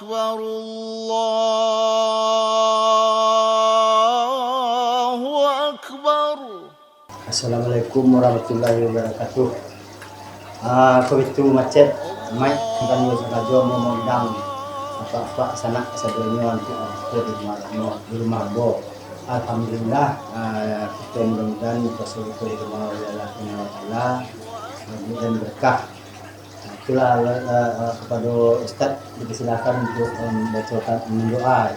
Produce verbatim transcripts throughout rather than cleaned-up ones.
Akbar, Allahu Akbar. Assalamualaikum warahmatullahi wabarakatuh. Ah, ko bitu macet, Mak, kami sangajo mangundang apak-apak sanak sadonyo untuak di rumah, di rumah ambo. Alhamdulillah, ah, kito mudah-mudahan puaso kito diterima oleh Allah Subhanahu wa Taala, ah, dan berkah. Nah, itulah, eh, eh, kepada Ustaz dipersilakan untuk membacakan mendoa.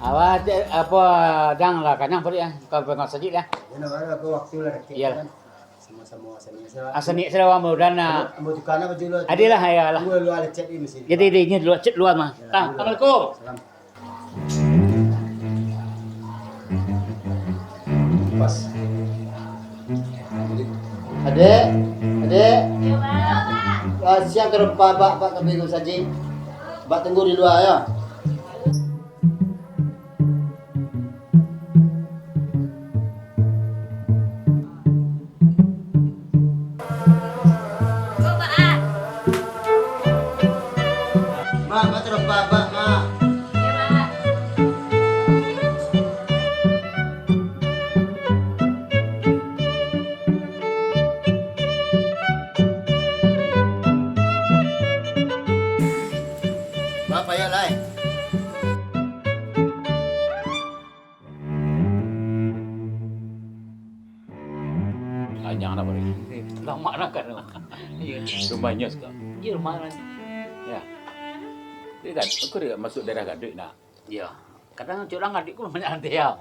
Awak cek, apo, dang lah, kanyang paruik, eh. Kau pengok sajik lah. Yo, nak barapo waktu lah dakek. Iyalah. Kan? Sama-sama sani sajo. Ah, sani sajo, mudah-mudahan, ah. Ambo, ambo tukar lah baju lu. Adilah, iyalah. Dua lu ada cek di mesin. Jadi, jadi, ini dulu, cek luar mah. Iyalah, ah, dulu. Assalamualaikum. Salam. Pas. Adek, adek. Ah, siang ka rumah abak, abak ka pai ka musajik. Abak tunggu di lua, yo. Mak, Mak, tarompa Abak, Mak. Mak, payah lai. Anyang nak balik. Lamak nak kan tu. Iyo. Rumah Nyos tu. Iyo, rumah Nyos. Ya. Dia kan, aku dia masuk daerah Gaduik nak. Iyo. Kadang cik urang Gaduik pun banyak nanti ya.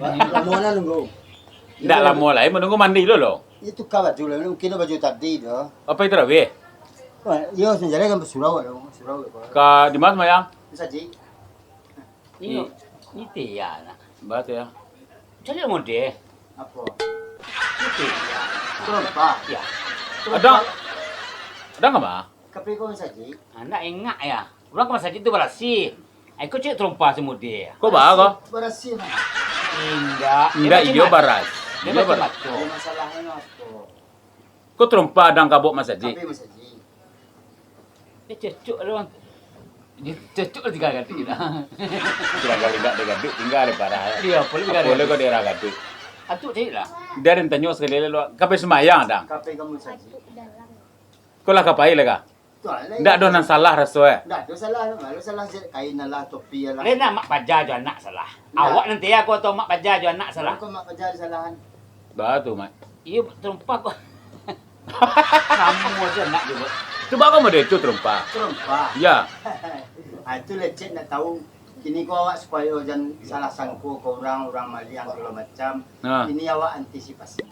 Lamo nak nunggu. Ndak lamo lai, menunggu mandi dulu lo. Itu ka baju lah, mungkin baju tadi tu. Apa itu tarawih? Wah, iyo, sebenarnya kan bersurau lah, bersurau. Ka di mana sembahyang? Musajik. Ni, ni Tia nak. Bah, Tia. Cari model. Apo? Ni Tia. Tarompa? Ya. Ada, ada nggak, Bah? Ka pai ka musajik? Ah, ndak ingat ya. Urang ka musajik tu barasi. Ai, ko cek tarompa si model. Ko bah, ko? Barasi, nah. Indak. Indak, iyo, baras. Dia iyo, baras. Macam-macam. Dia masalahnyo apo? Ko tarompa dang ka bawok musajik? Ka pai musajik. Eh, cocok lah, Bang. Cocok lah tinggal Gaduik lah. Tinggal Gaduik, tinggal di Gaduik, tinggal di parah. Iyo, apo lai tinggal di Gaduik. Apo lai ko daerah Gaduik. Atuk cari lah. Dia ada tanyo sakali lo, ka pai sumbayang dang? Ka pai ka musajik. Ko lah ka pai lah ka? Ndak ado nan salah raso, eh? Ndak ado salah, malah salah se-, kain alah, topi alah. Lain amak paja jo anak salah. Ndak. Awak nan tia ko atau mak paja jo anak salah? Ko mak paja disalahan. Bah tu, Mat. Iyo, tarompa ko. Samo se anak juo. Tu baa model tu tarompa? Tarompa. Ya. Ah, itu lecet ndak tahu. Kini ko awak supayo jan salah sangko ka urang, urang maliang sagalo macam. Nah. Kini awak antisipasi.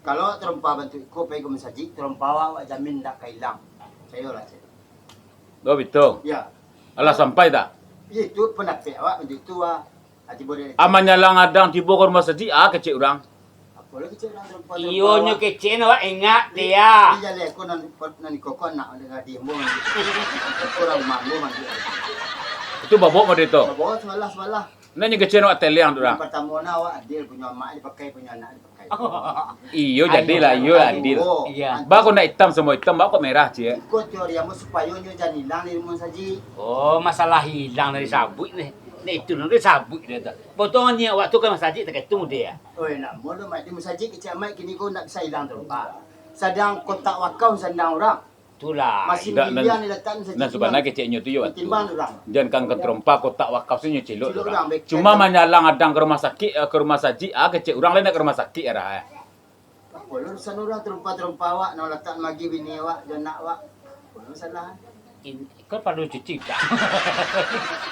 Kalau tarompa bantuak iko pai ka musajik, tarompa awak, awak jamin indak ka ilang. Picayolah, cek. Oh, baitu? Ya. Alah sampai tak? Ya, itu pandapek awak bantuak itu, ah. Haji Bodeh. Amun nyalang adang tibo ka rumah sajik, ah, kecek urang. Apo lah kecek urang tarompa, tarompa awak. Iyo, nyo kecek awak ingat dia. Di jaleh ko nan, nan iko ko anak dengan di ambo. Urang rumah ambo mandi. Itu babok model tu? Babok, sabalah, sabalah. Nan nyo kecek awak teliang tu urang. Nan partamo nah awak adil, punyo amak dipakai, punyo anak dipakai. Iyo, jadilah, iyo, adil. Iyo. Baa kok ndak itam samo itam, baa kok merah, ciek? Iko teori ambo supayo nyo jan ilang dari rumah sajik. Oh, masalah ilang dari sabuik ni. Nah, itu nan dari sabuik dia tu. Potong ni awak tu ka musajik takaitu dia. Oi, namo lo mak di musajik kecek amak kini ko ndak bisa ilang tarompa. Sadang kotak wakaf sandang urang. Itulah. Masih ndak, nan, milian dilatak nan sajik. Nan sabananyo keceknyo tu yo, Atu. Ditimbang urang. Jan kan ka tarompa kotak wakaf tu nyo cilok urang. Cilok urang, baik. Cuma manyalang adang ka rumah sakik, eh, ka rumah sajik, ah, kecek urang lain ndak ka rumah sakik arah, eh. Apo lo urusan urang tarompa-tarompa awak, nan latak magi bini awak, jo anak awak. Apo lo masalah? In-, kan paralu cuci, Kak.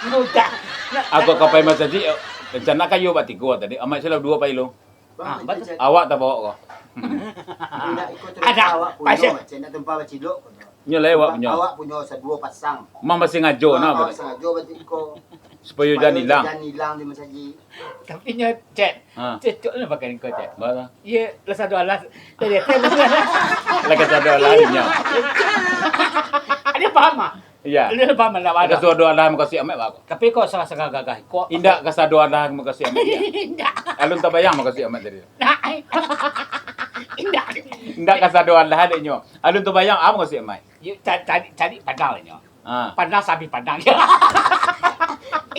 Mudah. Aku ka pai masajik, eh, rencana ka iyo batigo tadi. Amak sila duo pai lo. Ah, batua. Awak tabawok ko. Indak iko tarompa awak punyo, macam indak tarompa bacilok ko. Nyo lai awak punyo. Awak punyo saduo pasang. Mang basengajo nah, awak sengajo batik ko. Supayo jan ilang. Jan ilang di masajik. Tapi nyo, Cek, ha, cocok lah pakai ko, Cek. Baa? Iyo, lah sado alah. Dari atas. Lah ka sado alah nyo. Ado paham ah? Iya. Ado paham lah, ado. Lah ka sado alah mukasuik Amek, Pak. Tapi kok salah-salah gagah kok. Indak ka sado alah mukasuik Amek, iya. Indak. Alun tabayang mukasuik Amek tadi. Nah, indak. Indak ka sado alah dek nyo. Alun tabayang ah mukasuik Amek. Yo, ca-, cari, cari padang nyo. Ah. Padang sabih padang.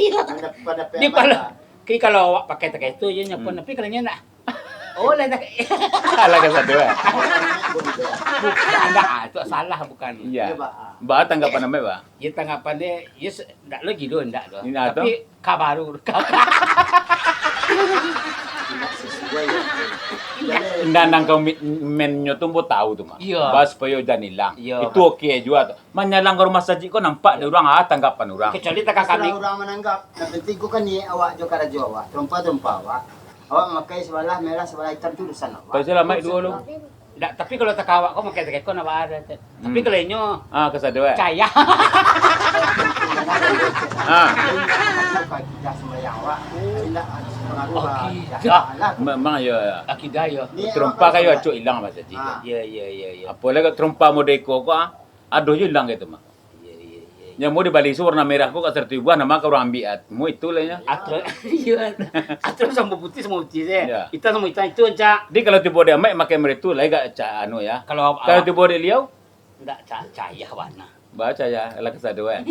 Iyo. Pada, pada Di pala-, ki kalau awak pakai takai tu je nyo pun, tapi kalau nyo nak. Oh, lah tak. Alah ka sado, eh. Bukan, ndak, tu salah bukan. Iya. Iyo, Pak. Baa tanggapan Amek, Pak? Yo, tanggapan dia, yo, se-, ndak lo gilo, ndak lo. Indak tu? Tapi ka baru. Indak sesuai. Indak. Indak, nang komitmen nyo tu ambo tahu tu mah. Iyo. Baa supayo jan ilang. Iyo. Itu oke jua tu. Manyalang ka rumah sajik ko nampak dek urang, ah, tanggapan urang. Kecuali takah kami. Terserah urang mananggap. Nan penting ko kan niaik awak jo karajo awak. Tarompa-tarompa awak. Awak mamakai sabalah merah, sabalah itam tu urusan awak. Kalau salah, Maik, duo lu. Ndak, tapi kalau takah awak ko makai takah ko ndak baa doh, Cek. Tapi kalau inyo, ah, ka sado, eh? Cayah. Ah. Akidah sembahyang awak. Indak pengaruh akidah. Memang, yo, yo. Akidah, yo. Tarompa kayo acok ilang masa tu. Ah. Yo, yo, yo, yo. Apo lai kok tarompa model iko ko, ah? Ado jo ilang kaitu mah. Iyo, iyo, iyo, iyo. Nyo mau dibali se warna merah ko ka saratuih buah, namo ka urang ambiak, ah. Mu itu lah nyo. Atau, iyo. Atau samo putih, samo putih se. Iyo. Itam samo itam, itu aja. Jadi kalau tibo dek Amek makai model tu, lai gak ca-, anu ya. Kalau, kalau tibo dek Liau? Ndak ca-, cayah warna. Baa cayah, lah ka sado, eh.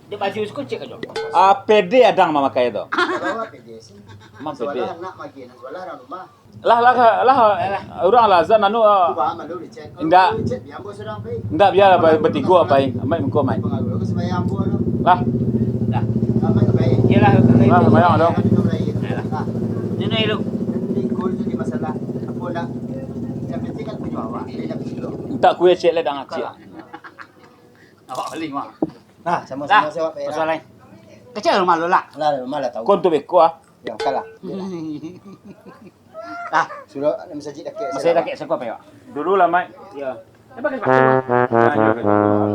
Dek baju siko cek aja. Ah, pede adang mamakai tu. Kalau awak pede sih. Emang pede. Sabalah anak magi, nan sabalah urang rumah. Lah, lah, lah, urang lah azan anu, ah. Indak. Indak, bialah, ba-, batigo, pai. Amai muko, amai. Lah. Dah. Iyolah, lah, sambayang, dong. Iyolah. Ni, ni, lu. Mintak kuih ciek lah, dang, ciek. Awak bali mah. Nah, samo-samo. Lah, awak, Pak, ya. Kecil rumah lu lah. Lah, rumah lah tahu. Kau tu beko, ah. Yo, kalah. Lah. Suruh masajik dakek. Masajik dakek siko, Pak, yo. Dulu lah, Mak. Yo. Dia pakai sepatu, Mak. Nah, yo, betul.